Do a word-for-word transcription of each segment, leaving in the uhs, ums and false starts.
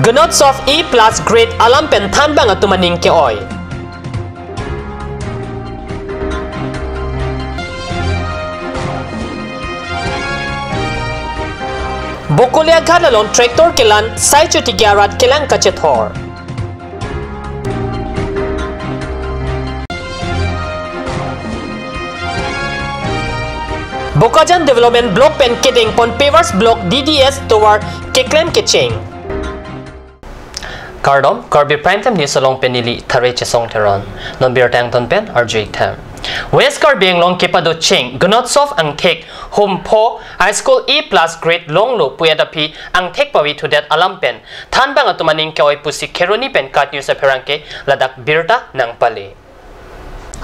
Gunotsav A plus grade alam pen thanbang atum aning ke-oi. Bokolia Ghat along tractor kelan, sai chotiki arat kelang kachethor. Bokajan Development Block pen kedengpon Pavers Block D D S tovar keklem kecheng. Kardom, Karbi Prime Time News along pen neli Thare Chesong Teron. Non birta angton pen arju-ik tha. West Karbi Anglong kepadocheng Gunotsav angthek hum pho high school A plus grade longlo pu-et aphi angthek pavithudet alam pen thanbang atum aning ke-oi pusi Kheroni pen KAT News apherangke ladak birta nangpale.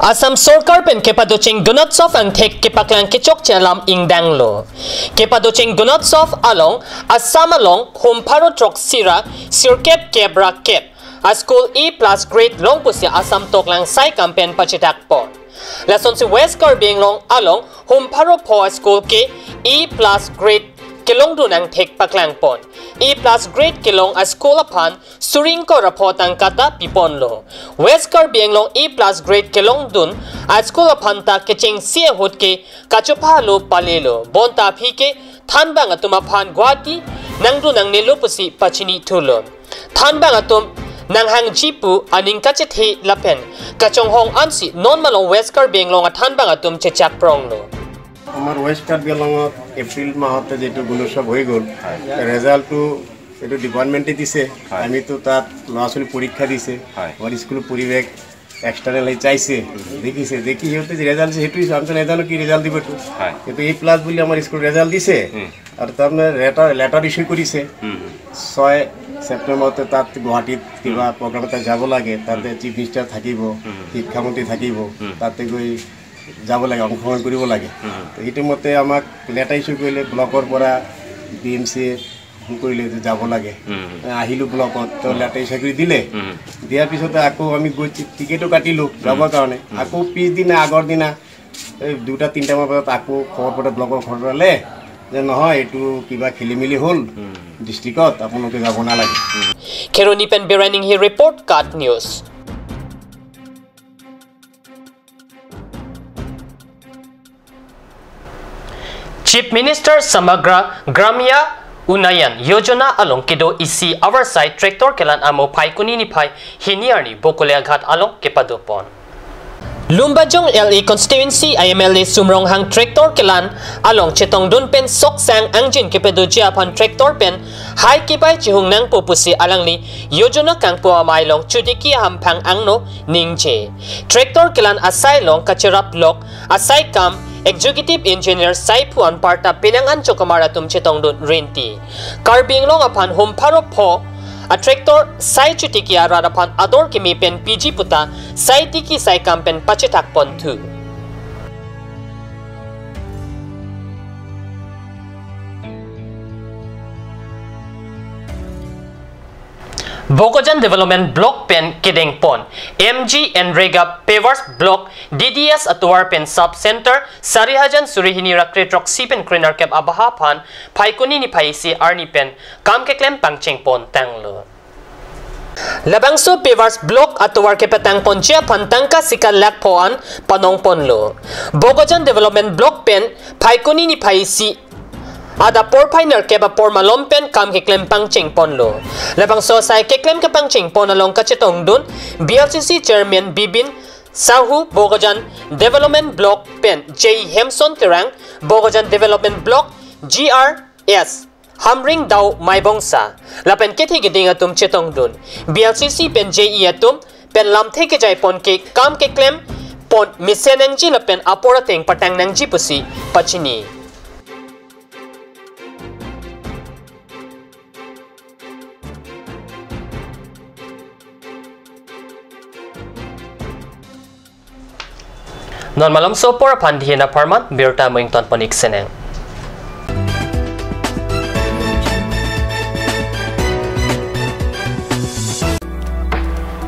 Assam Sorkar pen kepadocheng Gunotsav angthek kepaklang kechokche alam ingdanglo. Kepadocheng Gunotsav along Assam along hum pharo throksi ra sirkep kep ra kep a school A plus grade long pusi Assam toklang saikam pen pachethakpon. Lasonsi West Karbi Anglong along hum pharo pho a school ke A plus grade kelongdun angthek paklangpon. A plus grade kelong a school aphan suri ingkoi ra pho tangka ta piponlo. West Karbi Anglong A plus grade kelongdun a school aphan ta kechengsi ahut ke kachopha lo palelo. Bonta aphi ke thanbang atum aphan Guwahati nangdun nangnelo pusi pachinithulo. Thanbang atum nanghangji pu aning kachethe lapen kachonghong ansi non malom West Karbi Anglong a thanbang atum chechakpronglo. আমাৰ ৱেষ্ট কাৰ্বি আংলঙত এপ্ৰিল মাহতে যিটো গুণোৎসৱ হৈ গ'ল, হয়। ৰিজাল্টটো এইটো ডিপাৰ্টমেণ্টে দিছে। হয়। আমিতো তাত ল'ৰা ছোৱালী পৰীক্ষা দিছে। হয়। আমাৰ স্কুলৰ পৰিৱেশ এক্সটাৰ্নেল চাইছে, উম। দেখিছে, দেখি সিহঁতে যে ৰিজাল্ট দিছে, সেইটো হিচাপে আমি নাজানো কি ৰিজাল্ট দিব এইটো। হয়। কিন্তু A প্লাছ বুলি আমাৰ স্কুল ৰিজাল্ট দিছে। উম। আৰু তাৰমানে লেটাৰ, লেটাৰ ইছ্যু কৰিছে। উম। ছয় ছেপ্টেম্বৰতে তাত গুৱাহাটীত কিবা উম। প্ৰগ্ৰাম এটা যাব লাগে, তাতে উম। চিফ মিনিষ্টাৰ থাকিব, উম। শিক্ষামন্ত্ৰী থাকিব, উম। তাতে গৈ যাব লাগে, অংশগ্ৰহণ কৰিব লাগে। উম। তো সেইটো মতে আমাক লেটাৰ ইছ্যু কৰিলে ব্লকৰ পৰা, বি এম চিয়ে ফোন কৰিলে যে যাব লাগে। উম। আহিলোঁ ব্লকত, তো উম। লেটাৰ ইছ্যু কৰি দিলে। উম। দিয়াৰ পিছতে আকৌ আমি গৈ টি-, টিকেটো কাটিলোঁ যাবৰ উম। কাৰণে। উম। আকৌ পিছদিনা, আগৰ দিনা এই দুটা তিনিটামান বজাত আকৌ খবৰ পঠালে ব্লকৰ ঘৰলৈ যে নহয়, এইটো কিবা খেলি মেলি হ'ল উম। ডিষ্ট্ৰিক্টত, আপোনালোকে যাব নালাগে। উম। Kheroni pen Biraning Hi report, KAT News. Chief Minister Samagra Gramya Unnayan Yojana along kedo isi avarsai tractor kelan amo Phaikuni niphai hini arni Bokolia Ghat along kepadopon. Lumbajong L A constituency a M L A Sum Ronghang tractor kelan along chetongdun pen soksang angjin kepadoji aphan tractor pen hai kepai chihung nangpo pusi alangli Yojana kangpu amei along chotiki ahamphang angno ningje. Tractor kelan asai along kacherap lok asai kam Executive Engineer Saiphu anparta penang ancho kamar atum chetongdun rinti. Karbi Anglong aphan hum pharo pho a tractor sai chotiki arat aphan ador keme pen piji puta sai tiki sai kam pen pachethakponthu. Bokajan Development Block pen kedengpon MGNREGA Pavers Block D D S atovar pen sub center sari hajar suri hini ra kre throksi pen krenerkep abaha aphan Phaikuni niphai isi arni pen kam keklem pangchengpon tanglo. Labangso Pavers Block atovar kepatangponji aphan tangka sika lakh pho an panongponlo. Bokajan Development Block pen Phaikuni niphai isi adap porphai nerkep apor malom pen kam keklem pangchengponlo. Labangso asai keklem kepangchengpon along kachetongdun B L C C Chairman Bibin Sahu, Bokajan Development Block pen J E Hemson Terang, Bokajan Development Block G R S Hamring Dau Maibongsa, lapen kethe keding atum chetongdun. B L C C pen J E atum pen lamthe kejaipon ke kam keklempon mesen nangji lapen apor ateng patang nangji pusi pachini. Non malomso apor aphan dihina parman birta mo ingtonpon-ik senang.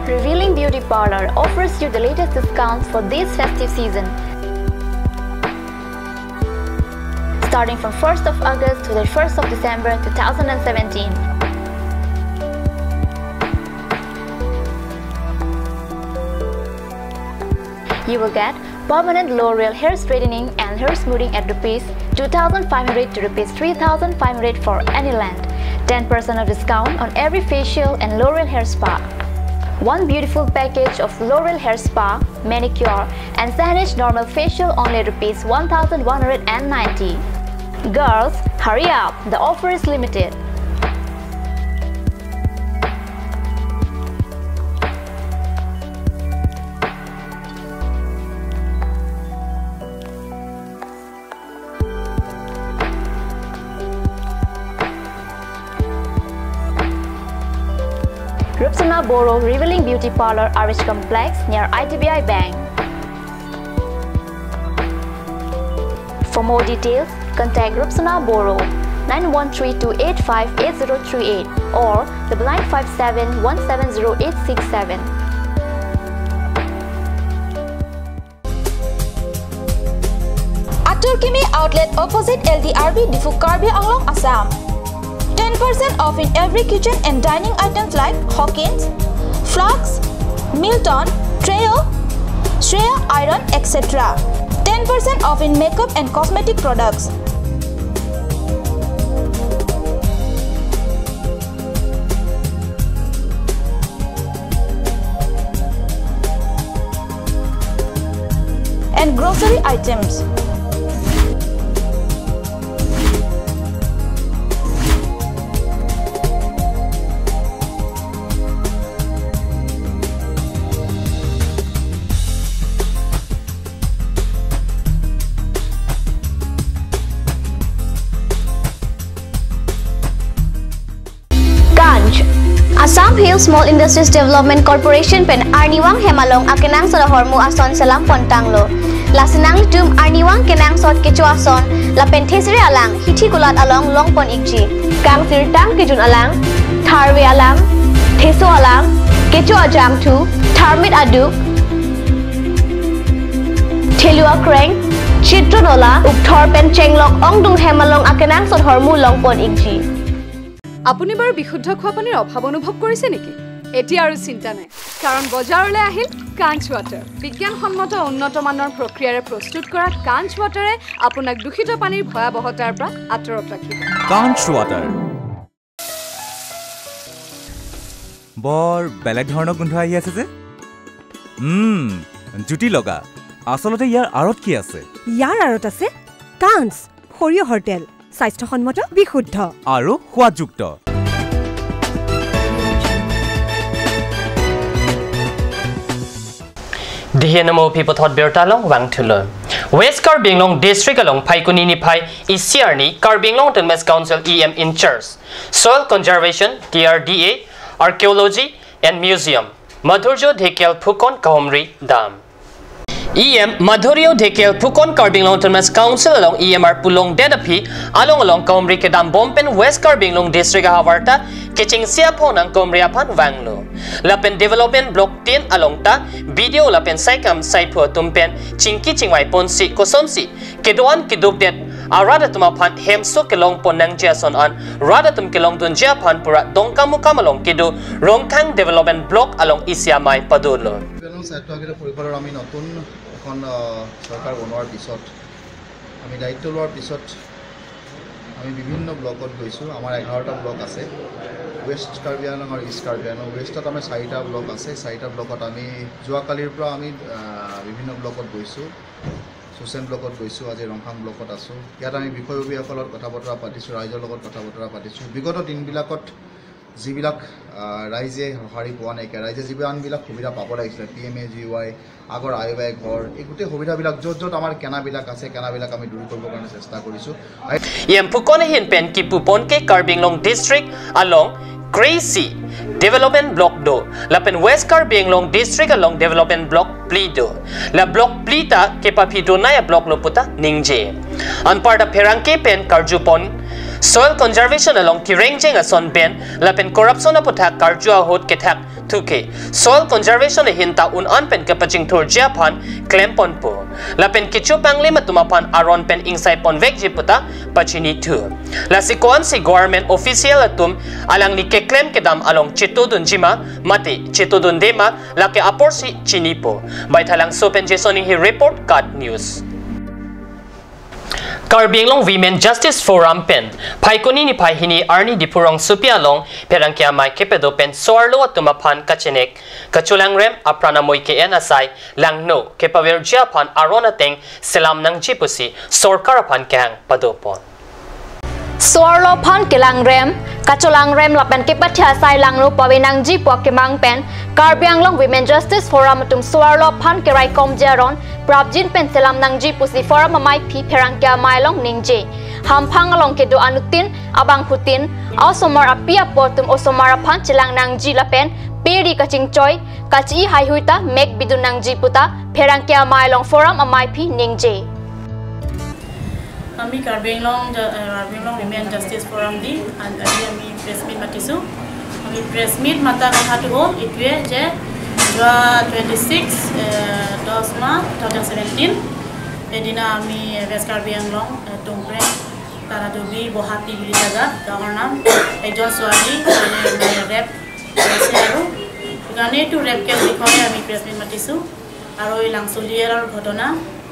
Revealing Beauty Parlor offers you the latest discounts for this festive season. Starting from first of August to the first of December two thousand and seventeen. You will get permanent L'Oreal hair straightening and hair smoothing at rupees two thousand five hundred to rupees three thousand five hundred for any length. Ten percent of discount on every facial and L'Oreal hair spa. One beautiful package of L'Oreal hair spa, manicure, and Sahnij normal facial only rupees one thousand one hundred and ninety. Girls, hurry up! The offer is limited. Rupsona Boro Revealing Beauty Parlor, R H Complex, near I D B I Bank. For more details, contact Rupsona Boro, nine one three two eight five eight zero three eight or double nine five seven one seven zero eight six seven. Atur Kimi Outlet, opposite L D R B, Diphu, Karbi Anglong, Assam. Ten percent off in every kitchen and dining items like Hawkins, flasks, Milton, Treo, Shreya iron, et cetera. Ten percent off in makeup and cosmetic products. And grocery items. Kanch. Assam Hill Small Industries Development Corporation pen arnivang hem along akenangsot ahormu ason selam pontanglo. Lasi nanglitum arnivang kenangsot kecho ason lapen thesere alang hithi kulat along longpon ikji. Kangsirtang kejun alang, tharve alang, theso alang, kecho ajangthu, tharmit aduk, thelu akreng, chitro nola, ukthor pen chenglok ongdung hem along akenangsot hormu longpon ikji. আপুনি বাৰু বিশুদ্ধ খোৱা পানীৰ অভাৱ অনুভৱ কৰিছে নেকি? এতিয়া আৰু চিন্তা নাই, কাৰণ বজাৰলৈ আহিল কাঞ্চ ৱাটাৰ। বিজ্ঞানসন্মত উন্নত মানৰ প্ৰক্ৰিয়াৰে প্ৰস্তুত কৰা কাঞ্চ ৱাটাৰে আপোনাক দূষিত পানীৰ ভয়াৱহতাৰ পৰা আঁতৰত ৰাখিব। কাঞ্চ ৱাটাৰ। বৰ বেলেগ ধৰণৰ গোন্ধ আহি আছে যে। উম, জুতি লগা। আচলতে ইয়াৰ আঁৰত কি আছে? ইয়াৰ আঁৰত আছে কাঞ্চ, সৰিয়হৰ তেল, স্বাস্থ্যসন্মত, বিশুদ্ধ। আৰু সোৱাদযুক্ত। Dihi anamo pi puthot birta along vangthulo. West Karbi Anglong District along Phaikuni niphai isi arni Karbi Anglong Autonomous Council E M in charge, Soil Conservation, T R D A, Archaeology and Museum, Madhurjo Dhekial Phukan kahumri dam. E M Madhurjo Dhekial Phukan Karbi Anglong Autonomous Council along E M arpu longdet aphi along along kahumri kedam bom pen West Karbi Anglong District ahavar ta kechengsi aphong nang kahumri aphan vanglo. Lapen development block tin along ta B D O lapen saikam saiphu atum pen chingki chingvai ponsi kosonsi kedo-an keduk det arat atum aphan hemso kelong pon nangji ason an rat atum kelongdunji aphan pura Dongkamukam along kedo Rongkhang Development Block along isi amei padolo. Karbi Anglong স্বায়ত্তশাসিত পৰিষদৰ আমি নতুন এখন, আহ, চৰকাৰ বনোৱাৰ পিছত, আমি দায়িত্ব লোৱাৰ পিছত আমি বিভিন্ন ব্লকত গৈছোঁ। আমাৰ এঘাৰটা ব্লক আছে, ৱেষ্ট কাৰ্বি আংলং আৰু ইষ্ট কাৰ্বি আংলং। ৱেষ্টত আমাৰ চাৰিটা ব্লক আছে। চাৰিটা ব্লকত আমি যোৱাকালিৰ পৰা আমি, আহ, বিভিন্ন ব্লকত গৈছোঁ। চুচেন ব্লকত গৈছোঁ, আজি ৰংখাং ব্লকত আছোঁ। ইয়াত আমি বিষয়ববীয়াসকলৰ কথা বতৰা পাতিছোঁ, ৰাইজৰ লগত কথা বতৰা পাতিছোঁ। বিগত দিনবিলাকত যিবিলাক, আহ, ৰাইজে সঁহাৰি পোৱা নাইকিয়া, ৰাইজে যিমানবিলাক সুবিধা পাব লাগিছিলে, P M A G Y, আগৰ আই ৱাই ঘৰ, এই গোটেই সুবিধাবিলাক য'ত য'ত আমাৰ কেনাবিলাক আছে, কেনাবিলাক আমি দূৰ কৰিবৰ কাৰণে চেষ্টা কৰিছোঁ। E M Phukan ahin pen kipu ponke Karbi Anglong District along kresi development block do, lapen West Karbi Anglong District along development block phli do. La block phli ta kepaphi donai ablock lo puta ningje. Anparta pherangke pen karju pon Soil conservation along kereng jeng ason ben lapen corruption aputhak karju ahut kethak thuke soil conservation ahin ta un-an pen kepachingthurji aphan klemponpo. Lapen kecho panglim atum aphan aron pen ingsai ponvekji puta pachini thu. Lasi ko-ansi government official atum alangli keklem kedam along chetudunji ma mate chetudunde ma, lake aporsi chinipo. Baithalangso pen Jason Inghi report, KAT News. Karbi Anglong Women Justice Forum pen Phaikuni niphai hini arni Diphu rongsopi along pherangke amei kepado pen so-arlo atum aphan kachenek kacholangrem apran amoi ke-en asai langno kepavirji aphan aron ateng selam nangji pusi sorkar aphan kehang padopon. So-arlo aphan kelangrem kacholangrem lapen kepathe asai langno pave nangji pu akemang pen Karbi Anglong Women Justice Forum atum so-arlo aphan keraikomji aron prapjin pen selam nangji pusi forum amei aphi pherangke amei along ningje. Hamphang along kedo anuttin abangphutin, osomar api apo atum osomar aphan chelang nangji lapen peri kachingchoi kachi haihui ta mek bidun nangji puta pherangke amei along forum amei aphi ningje. আমি কাৰ্বি আংলং জ-, এ, কাৰ্বি Anglong women justice forum দি আ-, আজি আমি press meet মাতিছোঁ। আমি press meet মাতাৰ কথাটো হ'ল এইটোৱে যে যোৱা টুৱেণ্টি ছিক্স, এ, দহ মাহ টু থাউজেণ্ড ছেভেণ্টিন, সেইদিনা আমি ৱেষ্ট কাৰ্বি আংলং, এ, টুংক্ৰেং, তাৰাডুবি, বহাপি বুলি জেগাত গাঁৱৰ নাম, এজন ছোৱালী মানে, মানে ৰেপ হৈছে আৰু সেইকাৰণে এইটো ৰেপ কেছ বিষয়ে আমি প্ৰেছ মিট মাতিছোঁ। আৰু এই লাংচুলিয়াৰৰ ঘটনা,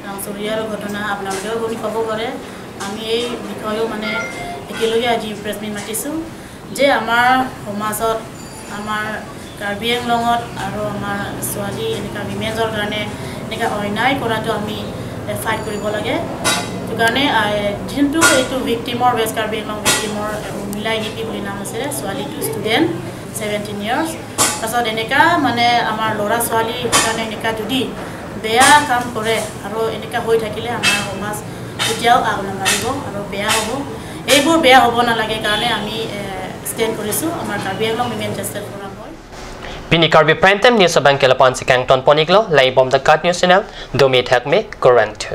লাংচুলিয়াৰৰ ঘটনা আপোনালোকেও শুনি পাব পাৰে। আমি এই বিষয়েও মানে একেলগে আজি প্ৰেছ মিট মাতিছোঁ যে আমাৰ সমাজত, আমাৰ কাৰ্বি আংলঙত আৰু আমাৰ ছোৱালী এনেকুৱা উইমেনছৰ কাৰণে এনেকুৱা অন্যায় কৰাটো আমি, এ, ফাইট কৰিব লাগে। সেইটো কাৰণে, আ, যোনটো এইটো ভিক্টিমৰ, ৱেষ্ট কাৰ্বি আংলং ভিক্টিমৰ, এ, উৰ্মিলা ইনিপি বুলি নাম আছে, ছোৱালীটো ষ্টুডেণ্ট, ছেভেণ্টিন ইয়াৰ্ছ। পাছত এনেকা মানে আমাৰ ল'ৰা ছোৱালীৰ কাৰণে এনেকা যদি বেয়া কাম কৰে আৰু এনেকা হৈ থাকিলে আমাৰ সমাজ কেতিয়াও আগ নাবাঢ়িব আৰু বেয়া হ'ব। এইবোৰ বেয়া হ'ব নালাগে কাৰণে আমি, এ, ষ্টেণ্ড কৰিছোঁ আমাৰ কাৰ্বি আংলং উইমেন জাষ্টিছ ফৰাম হৈ। Pini Karbi Prime Time News abang ke lapu-an si kangton pon-iklo, lang-ibom the KAT News Channel, domi thakme, kurvangthu.